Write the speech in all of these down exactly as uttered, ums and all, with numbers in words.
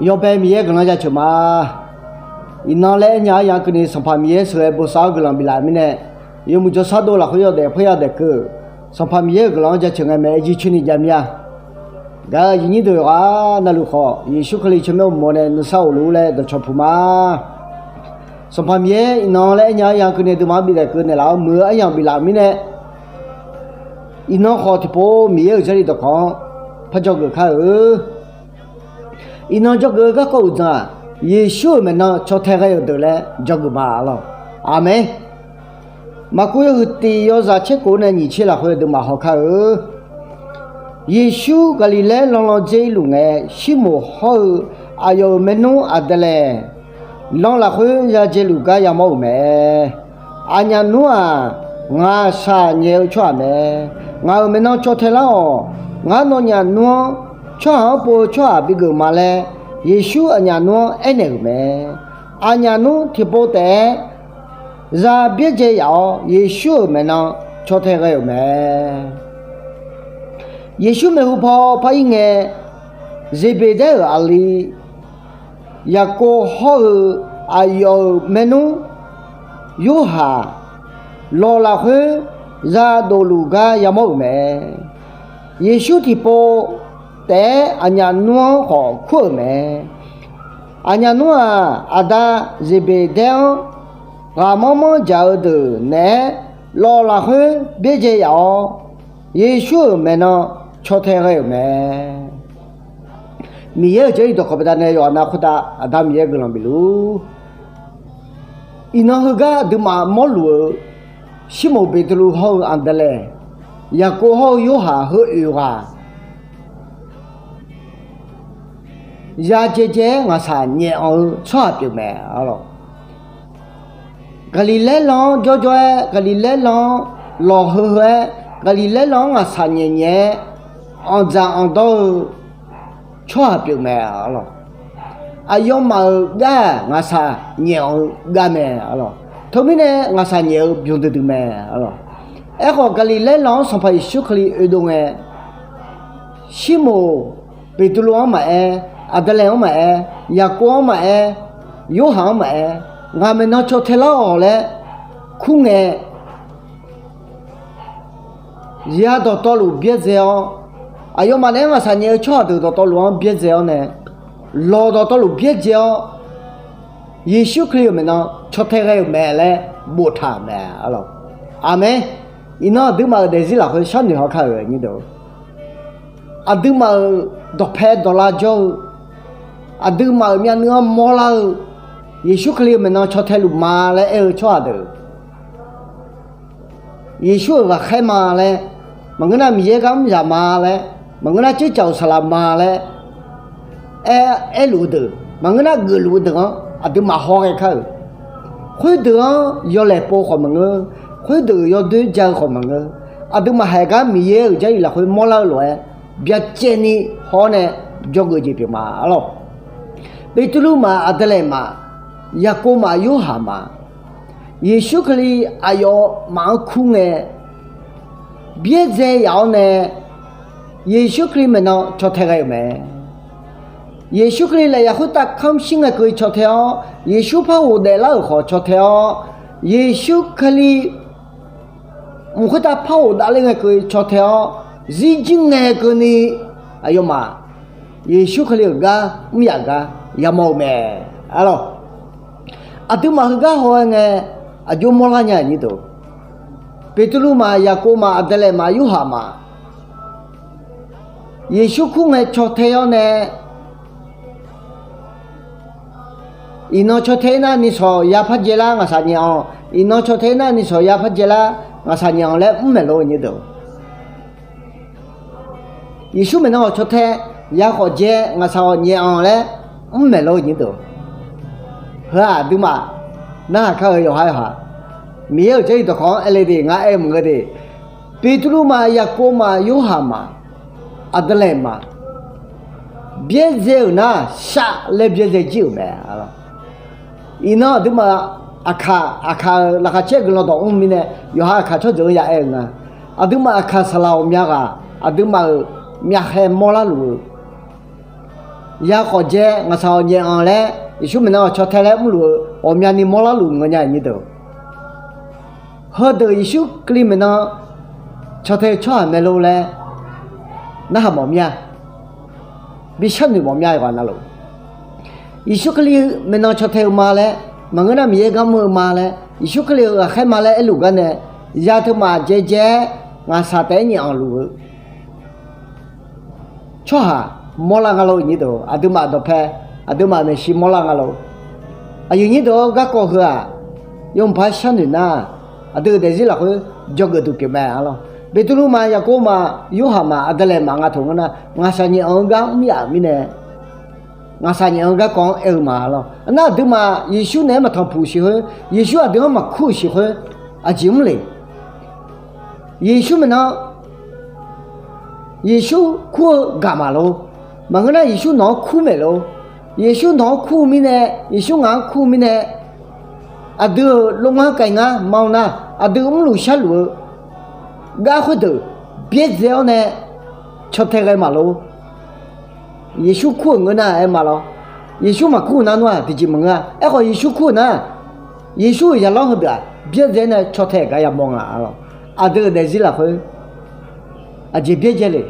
Yawbae Miqyaer guiqlanq jaceuq ma. Iqnan laer aernya-anr ya keuvni Sanqpaq Miqyaer sheuqghae bosav-awr guiqlanq biflaf-euq mirnae, yawmuiq jawrshar dov lafkhoer yawdaef khoer yadaef keuv, Sanqpaq Miqyaer-euq guiqlanq-anr jaceuq ngae maeq-aer jircoer ni javmir-a. Gaq-euq aqyuif nyir deuq-aq, navluf khawf Yeqsur Kali tsawrmyanr uqmov nae nuisar ghofluf-ur laer dawqcawq puq ma. Sanqpaq Miqyaer, iqnan laer aernya-anr ya keuvni aqduimaf-anr bifdaef keuv naeqlaf-awr muiq-eu aryamq biflaf-euq mirnae, iqnan khawf tiqpov Miqyaer-euq Jarlif dawqkawq-anr par dzawgeuf kar-eu. Iqnan dzawgeuf-eu garkawv uqdzan-aq, Yeqsur-euq maeqnan caw tae ghae-euq deuq laer dzawgeuf ma lawq. Aqmeq. Maqkuv yawhuiq tiq yawzaq tser kof nae nyiq tser lafkhoer aqduimaf haw kar-eu. Yeqsur Gaqliqlaer lanlan dzer-ir luf ngae, Sirmoq hawr-eu aqyawf-euq maernmr Aqdalaeq lan lafkhoer ya dzaeluf gar yamawr-euq mae. Aqnyaf nmr-aq, ngaqshaq nyaef-eu tsawrhaq mae. Ngaq-euq maeqnan caw tae lar-awq. Ngar nawnyaf nmr-anr tsawrhaq-anr pov-eu tsawrhaq bigeuf ma laer, Yeqsur aqnyaf nmr-anr aernaeq-euq mae. Aqnyaf nmr tiqpov taef-aer za byaerdzae yaf-awr, Yeqsur-euq maeqnan caw tae ghae-euq mae. Yeqsur maeqhu paw par-ir ngae, Zeqbeqdaer-euq aqli Yaqkov hawr-eu aqyawf-euq maernmr Yorhaq lawq lafkhoer za dofluf gar yamawr-euq mae. Yeqsur tiqpov taef-aer aqnyaf nmr-anr khawf kur-euq mae. Aqnyaf nmr-aq, aqda Zeqbeqdaer-anr ghaqmanr manr dzaq-eu deuq naeq-aer lawq lafkhoer byaerdzae yaf-awr, Yeqsur-euq maeqnan caw tae ghae-euq mae. Miqyaer-euq Jarlif dawqkawq baqdanae yawqha nav khoertav Aqda Miqyaer guiqlanq bif luf-ur. Iqnan heugar aqduimaf mawrluf-eu Sirmoq Beqtuvluv hawr-eu Aqdalaeq, Yaqkov hawr-eu Yorhaq heu oeq ghaq ya dzaedzae-aer ngaqshaq nyaef anq-eu tsawrhaq pyeuf mae. Gaqliqlaer lan-anr jawrjawr-aer, Gaqliqlaer lan-anr lawq heu heu-aer, Gaqliqlaer lan-anr ngaqshaq nyaef nyaef-aer anqdzaq anqdawr-eu tsawrhaq pyeuf mae. Aqyawfmaf-euq gar-aq, ngaqshaq nyaef anq-eu gar mae. Teumirnae ngaqshaq nyaef-eu bymq duidui mae. Aerkhawf, Gaqliqlaer lan-anr Sanqpaq Yeqsur Kali oedov ngae, Sirmoq Beqtuvluv-anr maqaer, Aqdalaeq-anr maqaer, Yaqkov-anr maqaer, Yorhaq-anr maqaer, ngaq maeqnan caw tae lar-awq laer kur ngae, ya dawqtawvluf byaerdzae-awr, aqyawfmaf naeq-aer ngaqshaq nyaef-eu tsawrhaq deuq dawqtawvluf-anr byaerdzae-awr nae, lawq dawqtawvluf byaerdzae-awr, Yeqsur Kali-euq maeqnan caw tae ghae-euq mae laer boftaq-euq mae. Aqmeq. Iqnan aqduimaf-euq daefzir lafkhoer sharnoeq haw kar-euq nyir deuq, aqduimaf-euq dawqpae dawqlav jawr-eu, aqduimaf-euq myavnuiv-anr mawrlar-eu, Yeqsur Kali-euq maeqnan caw tae luf ma laer aer-eu tsawrhaq deuq, Yeqsur-euq ghaqkhaer ma laer, maqngeur nar Miqyaer gar mr yaq ma laer, maqngeur nar tsercaf-euq saqlaq ma laer aer, aerluf-eu deuq, maqngeur nar geufluf-eu deuq-anr aqduimaf hawghae kar-euq. Khoerdeuq-anr yawlaeq pov khawf maqngeur, khoerdeuq yawdoer ja-eu khawf maqngeur, aqduimaf haiq gar Miqyaer-euq Jarlif lafkhoer mawrlar-eu lof-aer byacaevni haw-awr nae dzawgeuf jeq pyeuf ma lawq. Beqtuvluv maf, Aqdalaeq maf, Yaqkov maf, Yorhaq maf, Yeqsur Kali aqyawfmaf-anr kur ngae, byaerdzae yaf-awr nae, Yeqsur Kali maeqnan caw tae ghae-euq mae. Yeqsur Kali laeq yaf khoertav kamr shir ngae keuvni caw tae-awr, Yeqsur par ghofdaef lar-euq khawf caw tae-awr, Yeqsur Kali mq khoertav par ghofdaef ler ngae keuvni caw tae-awr, zirjir ngae keuvni aqyawfmaf Yeqsur Kali-euq gar mr yaf gar yamawr-eu mae. Aqduimaf heugar haw-aer ngae, aqjox mawrlar nya-euq nyir deuq, Beqtuvluv maf, Yaqkov maf, Aqdalaeq maf, Yorhaq maf, Yeqsur kur ngae caw tae-awr nae, iqnan caw tae-ir nar nisawq ya par dzae lar ngaqshaq nyaef-anq, iqnan caw tae-ir nar nisawq ya par dzae lar ngaqshaq nyaef-anq laer mr maeqlor-eu nyir deuq, Yeqsur maeqnan-awq caw tae, ya khawf dzae ngaqshaq-awq nyaef-anq laer mr maeqlor-eu nyir deuq, heu-aq aqduimaf narhaq kar-eu yawqha yawqha, Miqyaer-euq Jarlif dawqkawq-anr aer le de, ngar aer-eu maqngeur de. Beqtuvluv maf, Yaqkov maf, Yorhaq maf, Aqdalaeq maf, byaerdzae-euq nar shaf laer byaerdzae jir-euq mae. Iqnan aqduimaf aqkaq, aqkaq-euq laqkhaq caer-eu guiqlanq dawq mr mirnae, yawqha aqkaq tsawrjeuq-anr ya aer-eu nga. Aqduimaf aqkaq saqlaq ghawqmya ghaq, aqduimaf-euq myavkhaer mawrlar luf-eu ya khawf dzae ngaqshaq-awq nyaef-anr laer Yeqsur maeqnan caw tae laer mrluf-eu ghawqmyani mawrlar luf ngeur nya-euq nyir deuq. Heudeuq Yeqsur Kali maeqnan caw tae-eu tsawrhaq mae lor laer narhaq mawf mir-a. Bi sharnoeq mawf mir-a. Yawqghaq navluf Yeqsur Kali maeqnan caw tae-eu ma laer maqngeur nar, Miqyaer gar mr-eu ma laer, Yeqsur Kali-euq ghaqkhaer ma laer aerluf gar nae, ya teumaf dzae dzae-aer ngaqshaq taef-aer nyaef-anr luf-eu tsawrhaq mawrlar nga lor, nyir deuq. Aqduimaf dawqpae, aqduimaf maeqshi mawrlar nga lor. Aqyuif nyir deuq-awr, garkawv heu-aq, yawmuiq par sharnoeq nar, aqdui-euq daefzir lafkhoer dzawgeuf duq pyeuf mae, arlawr. Beqtuvluv maf, Yaqkov maf, Yorhaq maf, Aqdalaeq maf nga taq ngeur nar, ngaqshaq nyaef-anr-eu gar mr yaf-euq mirnae, ngaqshaq nyaef-anr-eu garkawv-anr aer-eu ma, arlawr. Nar aqduimaf Yeqsur naeq-aer maqtanqpuq siq khoer, Yeqsur aqdui-anr maqkur-euq siq khoer, aqjeq mr le. Yeqsur maeqnan, Yeqsur kur-eu gaq maqlor. Maqngeur nar, Yeqsur nawq-anr kur maeq lor. Yeqsur nawq-anr kur-eu mirnae, Yeqsur ngaq-anr kur-eu mirnae, aqdui-euq lov ngar kaif ngar ma-eu nar, aqdui mrluf sharluf-eu gar khoerdeuq byaerdzae-awr nae caw tae ghae maqlor. Yeqsur kur-euq ngeur nar aer ma lawr. Yeqsur maqkur-eu nar nmr-aq tiqjeq maqngeur-a. Aerkhawf Yeqsur kur-euq nar, Yeqsur-euq zaqlanr heudeuq-aq byaerdzae nae caw tae gar yamawr nga, arlawr. Aqdui-euq daefzir lafkhoer aqjeq byaerdzae le.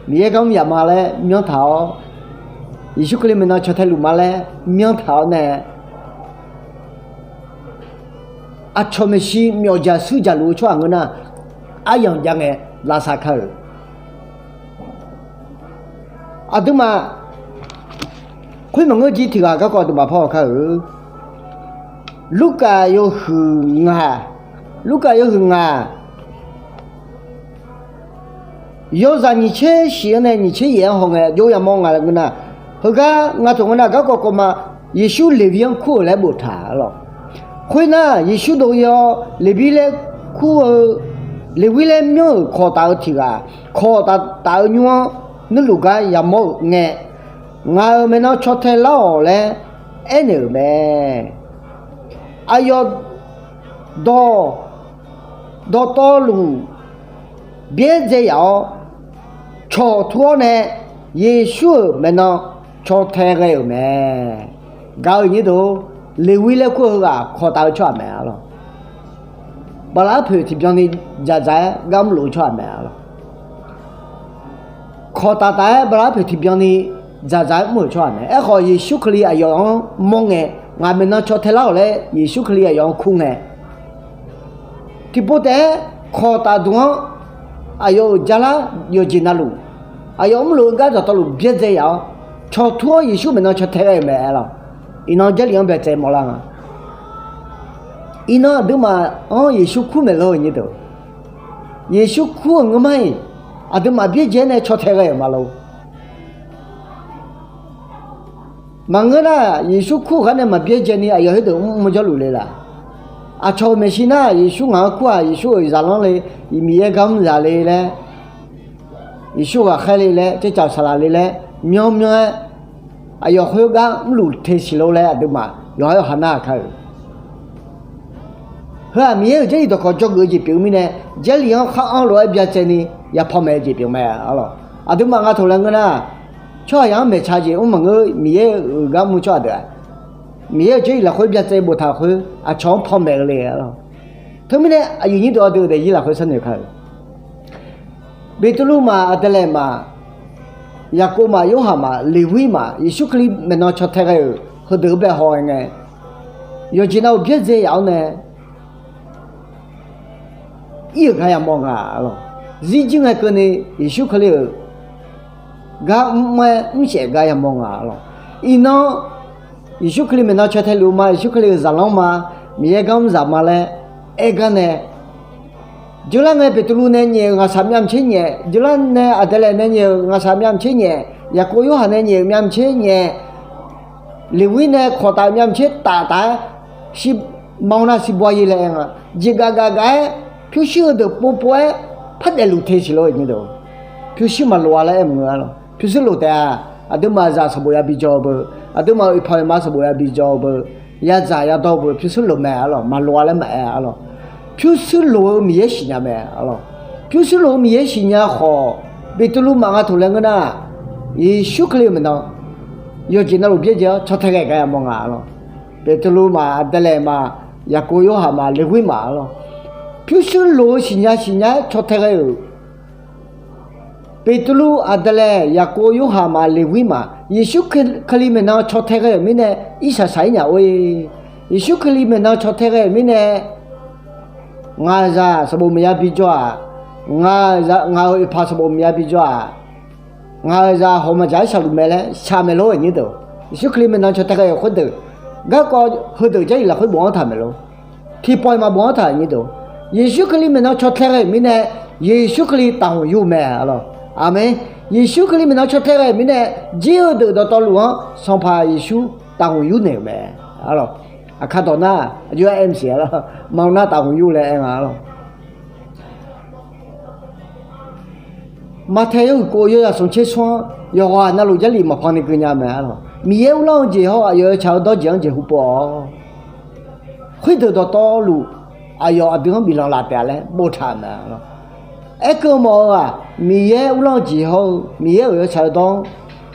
Miqyaer gar mr yaf ma laer myanr taq-awr, Yeqsur Kali maeqnan caw tae luf ma laer myanr taq-awr nae, aqcawq maeqshi myawf jaq shuir jaq luf-eu tsawrhaq ngeur nar, aryamq jav ngae lavsav kar-euq. Aqduimaf khoer maqngeur jir tiq ghaq garkawv aqduimaf par haw kar-euq. Lurkaf yawhuiq ngaq, Lurkaf yawhuiq ngaq, yawzaq nyiq tser shif-anr nae nyiq tser yaef-anr haw ngae jov yamawr nga laer ngeur nar, heugar nga taq ngeur nar, garkawv kawv ma, Yeqsur Leqwir-anr kur-euq laer boftaq, arlawr. Khoernar, Yeqsur dov-ir-awr, Leqwir laer kur-eu, Leqwir laer myanr-euq kawq taf-eu tiq ghaq, kawq taf taf-eu nymr-anr nuirluf gar yamawr-euq ngae, ngaq-euq maeqnan caw tae lar-awq laer aernaeq-euq mae. Aqyawf dawq, dawqtawvluf byaerdzae yaf-awr, cawq tur-awr nae Yeqsur-euq maeqnan caw tae ghae-euq mae. Gaq-eu nyir deuq, Leqwir laer kur-eu heughaq kawq taf-eu tsawrhaq mae, arlawr. Baqlaq arpoeq tiqbyan ni dzaqdzaq-aer gar mrluf-eu tsawrhaq mae, arlawr. Kawq taf taf-aer baqlaq arpoeq tiqbyan ni dzaqdzaq-aer mr-euq tsawrhaq mae. Aerkhawf Yeqsur Kali aqyawf-anr mawr ngae, ngaq maeqnan caw tae lar-awq laer Yeqsur Kali aqyawf-anr kur ngae, tiqpov taef-aer kawq taf dmq-anr aqyawf-euq jarlar yawqjeq navluf, aqyawf mrluf-eu gar dawqtawvluf byaerdzae yaf-awr, cawq tur-awr Yeqsur maeqnan caw tae ghae-euq mae, arlawr. Iqnan Jarlif-anr byacaev mawrlar nga. Iqnan aqduimaf-anr Yeqsur kur maeq lor-eu nyir deuq, Yeqsur kur-euq ngeur mar-iq, aqduimaf byaerdzae nae caw tae ghae-euq ma lor. Maqngeur nar, Yeqsur kur-euq gar nae maqbyaerdzae ni aqyawf khoerdeuq mr mr jawrluf le laf. Aqcawq-euq maeqshi nar, Yeqsur ngaq-anr kur-aq, Yeqsur-euq zaqlanr le, Miqyaer gar mr zaq le laer, Yeqsur ghaqkhaer le laer, tsercaf saqlaq le laer, myanr myanr-aer, aqyawf khoergar mrluf te siq lor laer aqduimaf yawqha yawqha narhaq kar-euq. Heu-aq Miqyaer-euq Jarlif dawqkawq dzawgeuf-eu jeq pyeuf-eu mirnae, Jarlif-anr khar anr lof-aer byacaevni yapaw maeq-eu jeq pyeuf mae, arlawr. Aqduimaf nga taq laer ngeur nar, tsawrhaqzaq-anr maeqtsa jeq mr maqngeur, Miqyaer-euq gar mr tsawrhaq deuq-aq, Miqyaer-euq Jarlif lafkhoer byacaev boftaq khoer aqcawq-anr paw maeq-eu le, arlawr. Teumirnae aqyuif nyir deuq, aqdui-euq daefzir lafkhoer sharnoeq kar-euq. Beqtuvluv maf, Aqdalaeq maf, Yaqkov maf, Yorhaq maf, Leqwir maf, Yeqsur Kali maeqnan caw tae ghae-euq heudeuq-anr bae haw ngae, yawqjeq nav-euq byaerdzae yaf-awr nae ir-euq gar yamawr nga, arlawr. Zirjir ngae keuvni Yeqsur Kali-euq gar mr-aer mrsaef gar yamawr nga, arlawr. Iqnan Yeqsur Kali maeqnan caw tae luf-eu ma, Yeqsur Kali-euq zaqlanr ma, Miqyaer gar mr zaq ma laer aer gar nae, jeurlar ngae Beqtuvluv nae nyaef-euq ngaqshaq myavmaqtser nyaef, jeurlar nae Aqdalaeq nae nyaef-euq ngaqshaq myavmaqtser nyaef, Yaqkov Yorhaq nae nyaef-euq myavmaqtser nyaef, Leqwir nae kawq taf-euq myavmaqtser taf taf-aer, shi, maqaw nar shibawr-a ye laer aer nga. Jeqgaf gaf gaf-aer pyurshuir heudeuq pov pov-aer par daefluf te siq lor-eu nyir deuq. Pyurshuir maqloq-a laer aer maqngeur-a lor. Pyurshuir loq taef-a. Aqduimaf zaq sanqbof ya bi dzaw-eu beu, aqduimaf-euq iqpawq iqma sanqbof ya bi dzaw-eu beu, ya dzaq ya dawr-eu beu, pyurshuir loq mae, arlawr. Maqloq-a laer maqaer, arlawr. Pyurshuir loq-eu Miqyaer siqnya mae, arlawr. Pyurshuir loq-eu Miqyaer siqnya khawf, Beqtuvluv maf nga taq laer ngeur nar, Yeqsur Kali-euq maeqnan yawqjeq navluf byaerdzae-awr caw tae ghae gar yamawr nga lawr. Beqtuvluv maf, Aqdalaeq maf, Yaqkov, Yorhaq maf, Leqghir maf lawr. Pyurshuir loq-eu siqnya siqnya-aer caw tae ghae-euq Beqtuvluv, Aqdalaeq, Yaqkov, Yorhaq maf, Leqghir maf, Yeqsur Kali maeqnan caw tae ghae-euq mirnae, irsaq saq-ir nya or-e. Yeqsur Kali maeqnan caw tae ghae-euq mirnae, ngaq-euq zaq sanqbof maqya bijawr-aq, ngaq-euq oeqpaq sanqbof maqya bijawr-aq, ngaq-euq zaq hawq maqdzaq-aer shaqluf mae laer shaq maeq lor-aq nyir deuq. Yeqsur Kali maeqnan caw tae ghae-euq khoerdeuq, garkawv heudeuq Jarlif lafkhoer bofanr taq maeq lor. Tiqpawf-iq maqbofanr taq nyir deuq. Yeqsur Kali maeqnan caw tae ghae-euq mirnae, Yeqsur Kali taqhmq yur-eu mae lawr. Aqmeq. Yeqsur Kali maeqnan caw tae ghae-euq mirnae, jir-eu deuq dawqtawvluf-anr Sanqpaq Yeqsur taqhmq yur naeq-euq mae lawr. Aqkar dawq nar, aqjox-aer maqsiq-a lawr, maqngeur nar taqhmq yur laer aer nga lawr. Maqtaeq yawhuiq kov yawzaq smq tser smr-anr yawqghaq navluf Jarlif maqpan ni keuvnya mae lawr. Miqyaer uvlanr-eu jeq hawr aqyawf yawtsaq-eu dawr jeq-anr jeqhu pov-awr, khoerdeuq dawqtawvluf aqyawf aqdui-anr biflanq laf taef-a laer boftaq-euq mae lawr. Aerkeuv mawf-eu-aq, Miqyaer uvlanr-eu jeq hawr-eu Miqyaer-euq yawtsaq-eu dawr-anr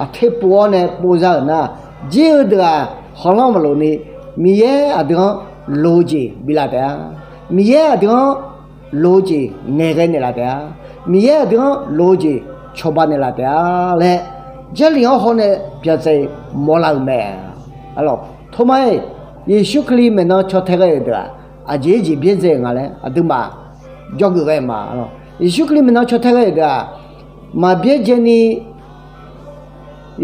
aqter pov-awr nae pov za-euq nar, jir-eu deuq-aq khanqlanr maqlof ni, Miqyaer aqdui-anr loq-eu jeq biflaf taef-a. Miqyaer aqdui-anr loq-eu jeq ngaeqghae naeqlaf taef-a. Miqyaer aqdui-anr loq-eu jeq cawba naeqlaf taef-a laer, Jarlif-anr hawr nae byacaev mawrlar-euq mae. Arlawq, tormar-iq, Yeqsur Kali maeqnan caw tae ghae-euq deuq-aq, aqjeq-aer jeq byaerdzae-euq nga laer aqduimaf jawrgeuf ghae ma. Yeqsur Kali maeqnan caw tae ghae-euq deuq-aq, maqbyaerdzaeni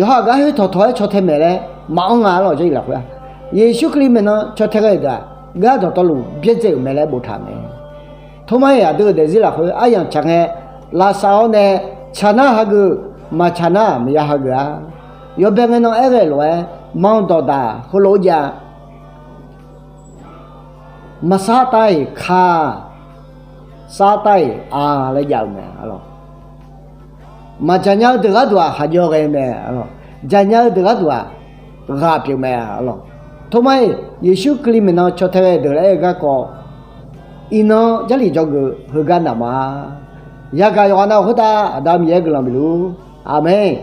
yawqha gar khoertawq tawq-aer caw tae maeq laer maqanr nga lawr. Jarlif lafkhoer-aq, Yeqsur Kali maeqnan caw tae ghae-euq deuq-aq, gar dawqtawvluf byaerdzae-euq mae laer boftaq mae. Tormar-iq, aqdui-euq daefzir lafkhoer aryamq tsaq ngae, lavsav-awr nae tsaq nar hageuf, maqtsaq nar maqya hageuf-a. Yawbae ngae nan aerghae lof-aer, ma dawqdaq heulof-aer jav Maqsar tav-iq ka, sar tav-iq a laer jav-eu mae. Maqdzaq nya-eu deuq gharduq-aq khaqjawr ghae mae. Dzaq nya-eu deuq gharduq-aq ghaq pyeuf mae. Tormar-iq, Yeqsur Kali maeqnan caw tae ghae deuq laer aer-eu garkawv, iqnan Jarlif dzawgeuf heugar naq ma. Yagaq yawqghaq nav-euq khoertav Aqda Miqyaer guiqlanq bif luf-ur. Aqmeq.